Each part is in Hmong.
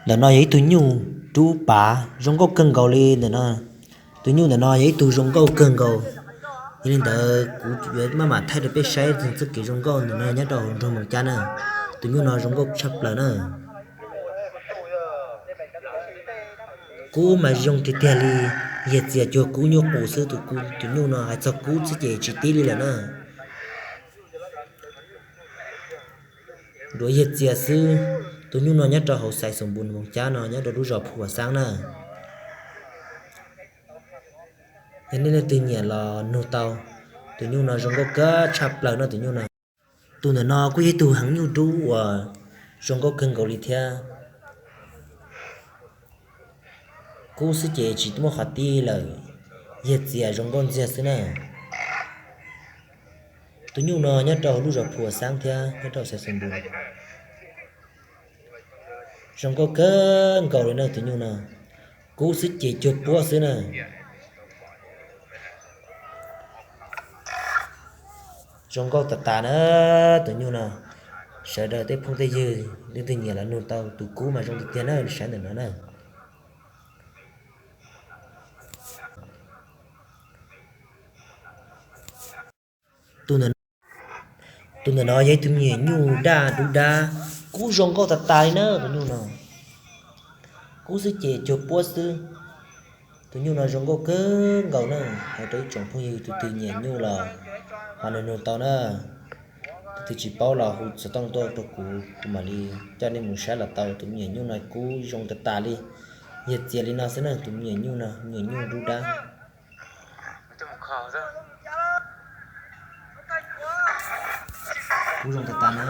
Ntawm no yog ib tug nyuj dub pav zoo nkauj kawg nkaus li ntawm no. Tus nyuj ntawm no yog ib tug zoo nkauj kawg nkaus. Yog li ntawd kuv yuav maj mam thaij rau peb saib txoj kev zoo nkauj ntawm no nyob rau hauv nroog Moos Cab na. Tus nyuj no zoo nkauj tshaj plaws na. Kub mas zoo tiag tiag li, yog txias cuag kub nyuj qus xwb, tus nyuj no hais txog kub xwb ces tsis tib li lawm na. Duav yog txias xwb. Tus nyuj no nyob rau hauv Xais Xoom Npus Moos Cab no nyob rau lub zos Phu Vam Xaab na. Yog nej leej twg nyiam los nug tau, tus nyuj no zoo nkauj kawg tshaj plaws no tus nyuj no. Tus ntawm no kuj yog ib tug heev nyuj dub uas zoo nkauj kawg nkaus li thiab. Kub xwb ces tsis muaj qhov tib lawm, yog txias zoo nkauj ntxiag xwb na. Tus nyuj no nyob rau hauv lub zos Phu Vam Xaab thiab nyob rau Xais Xoom Npus. Zoo nkauj kawg nkaus li na tus nyuj no. Kub xwb ces cuag puab xwb na. Zoo nkauj tas tas na tus nyuj no. Sawv daws tej phooj tej ywg leej twg nyiam los nug tau, tus kub mas zoo tiag tiag na, saib ntawm no na. Tus ntawm no yog ib tug me nyuam nyuj daj dub dab, kub zoo nkauj tas tas li na tus nyuj no. Kub xwb ces cuag puab xwb. Tus nyuj no zoo nkauj kawg nkaus na, hais rau ib tsoom phooj ywg tus twg nyiam nyuj los ho nug nug tau na. Tus twg tsis paub los hu xov tooj tuaj rau kuv, kuv mam li coj nej mus saib los tau. Tus me nyuam nyuj no kub zoo tas tas li, yog txias li no xwb na, tus me nyuam nyuj no, me nyuam nyuj dub dab. Kub zoo tas tas na.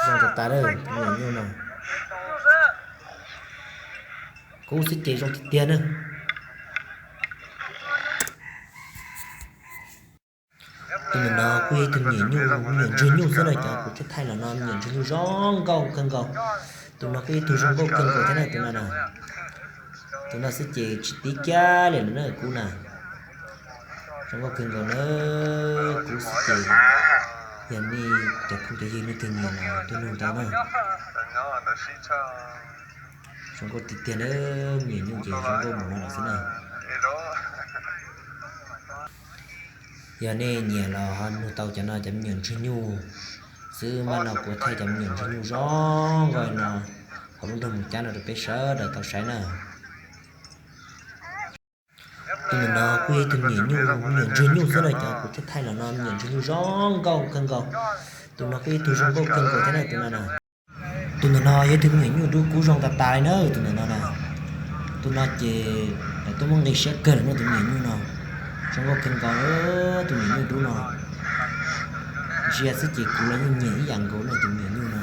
Zoo tas tas na, me nyuam nyuj no. Kub xwb ces zoo tiag tiag na. Tus ntawm no kuj yog ib tug me nyuam nyuj, me nyuam ntswg nyuj xwb na, cov kuv thiaj thaij los no me nyuam ntswg nyuj zoo nkauj kawg nkaus. Tus no kuj yog ib tug zoo nkauj kawg nkaus thiab na tus no na. Tus no xwb ces tsis tib kiag li lawm na kub na. Zoo nkauj kawg nkaus na, kub xwb ces yog nej cov phooj cov ywg leej twg nyiam los tuaj nug tau na. Zoo nkauj tiag tiag na, me nyuam nyuj ces zoo nkauj mus no lawm xwb na. Yog nej nyiam los ho nug tau cov no cov me nyuam ntswg nyuj xwb, mas no kuv thaij cov me nyuam ntswg nyuj zoo nkauj no hauv lub nroog Moos Cab no rau peb sawv daws tau saib na. Tus ntawm no kuj yog ib tug me nyuam nyuj, me nyuam ntswg nyuj xwb na, cov kuv thiaj thaij los no me nyuam ntswg nyuj zoo nkauj kawg nkaus. Tus no kuj yog ib tug zoo nkauj kawg nkaus thiab na tus no na. Tus ntawm no yog ib tug me nyuam nyuj dub kub zoo tas tas li na tus ntawm no na. Tus no ces lawv tuaj muab nqi siab kawg lawm na tus me nyuam nyuj no. Zoo nkauj kawg nkaus tus me nyuam nyuj dub no. Ntsia xwb ces kuv los yeej nyiam ib yam nkaus na tus me nyuam nyuj no.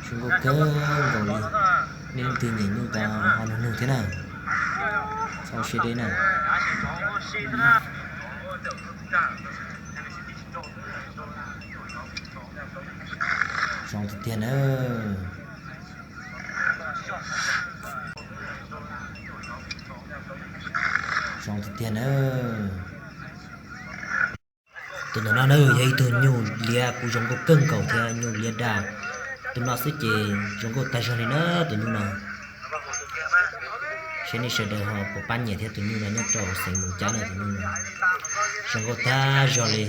Zoo nkauj kawg nkaus li. Nej leej twg nyiam nyuj tau ho nug nug thiab na. Txhob siab deb na. Zoo tiag tiag na. Zoo tiag tiag na. Tus ntawm no na yog ib tug nyuj liab kuj zoo nkauj kawg nkaus thiab, nyuj liab daj. Tus no xwb ces zoo nkauj tag zog li na tus nyuj no. Saib nej sawv daws ho puas pab nyiam thiab, tus nyuj no nyob rau xeev Moos Cab no tus nyuj no zoo nkauj tag zog li.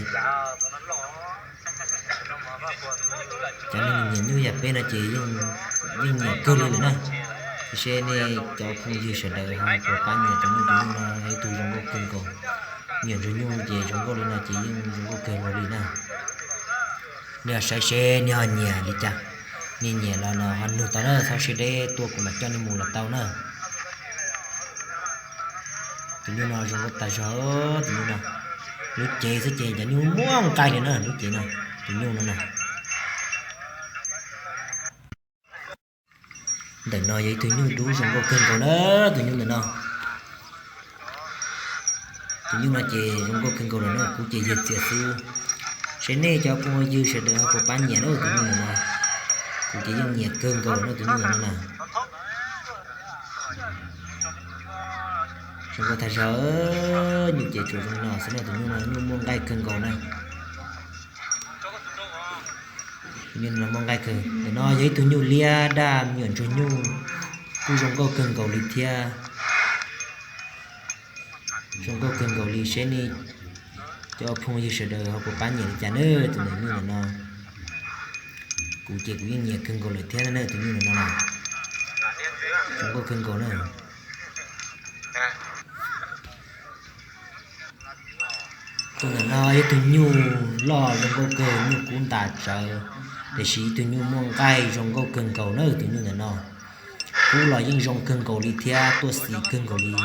Cov neeg nyiam nyuj yam peb no ces yeej nyiam kawg li lawm na. Tiam sis nej cov phooj ywg sawv daws ho puas pab nyiam tus nyuj, tus nyuj no yog ib tug zoo nkauj kawg nkaus. Nyuam ntswg nyuj ces zoo nkauj li no ces yeej zoo nkauj kawg nkaus li na. Nej ho saib seb nej ho nyiam li cas. Nej nyiam los no ho nug tau na, txhob siab deb tuaj kuv mam coj nej mus los tau na. Tus nyuj no zoo nkauj tag zog tus nyuj no. Lub cev xwb ces cov nyuj muaj nqaij li na lub cev no. Tus nyuj no na. Ntawm no yog ib tug nyuj dub zoo nkauj kawg nkaus na, tus nyuj ntawm no. Tus nyuj no ces zoo nkauj kawg nkaus lawm na, kuv ces yog txias xwb. Seb nej cov phooj ywg sawv daws ho puas pab nyiam na tus nyuj ntawm no. Kuv ces yeej nyiam kawg nkaus lawm na tus nyuj ntawm no na. Zoo nkauj tag zog, nyuj ces tsuas zoo no xwb na tus nyuj no, nyuj muaj nqaij kawg nkaus na. Tus nyuj no muaj nqaij kawg. Ntawm no yog ib tug nyuj liab daj me nyuam ntsuag nyuj, kuj zoo nkauj kawg nkaus li thiab. Zoo nkauj kawg nkaus li, seb nej cov phooj ywg sawv daws ho puas pab nyiam li cas na tus nyuj ntawm no. Kuv ces kuv yeej nyiam kawg nkaus lawm thiab na tus nyuj ntawm no na. Zoo nkauj kawg nkaus na. Tus ntawm no yog ib tug nyuj loj zoo nkauj kawg, nyuj kub ntas tsawv, tiam sis ib tug nyuj muaj nqaij zoo nkauj kawg nkaus na tus nyuj ntawm no. Kub los yeej zoo kawg nkaus li thiab tuaj xis kawg nkaus li.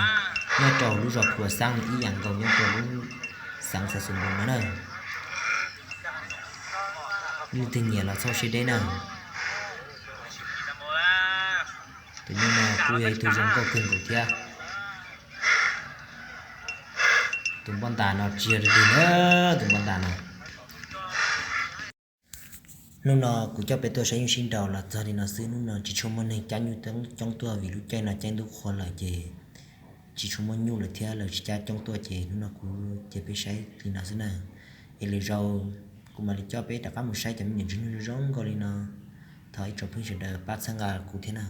Nyob rau lub zos Phuas Xab no ib yam nkaus nyob rau lub xeev Xaiv Xoom Npoos no na. Leej twg nyiam los txhob siab deb na. Tus nyuj no kuj yog ib tug zoo nkauj kawg nkaus thiab. Tus npoj ntas no tsis yog dog dig na, tus npoj ntas no. Hnub no kuv coj peb tuaj saib nyuj sib nraus los txog li no xwb. Hnub no tsis tshua muaj neeg cab nyuj coob tuaj vim lub caij no caij ntuj qhua lawm ces tsis tshua muaj nyuj lawm thiab lawv tsis cab coob tuaj ces hnub no kuv cia peb saib li no xwb na. Es lwm zaus kuv mam li coj peb rov qab mus saib cov me nyuam ntsuag nyuj zoo nkauj li no. Thov ib tsoom phooj ywg sawv daws pab txhawb nqa kuv thiab na.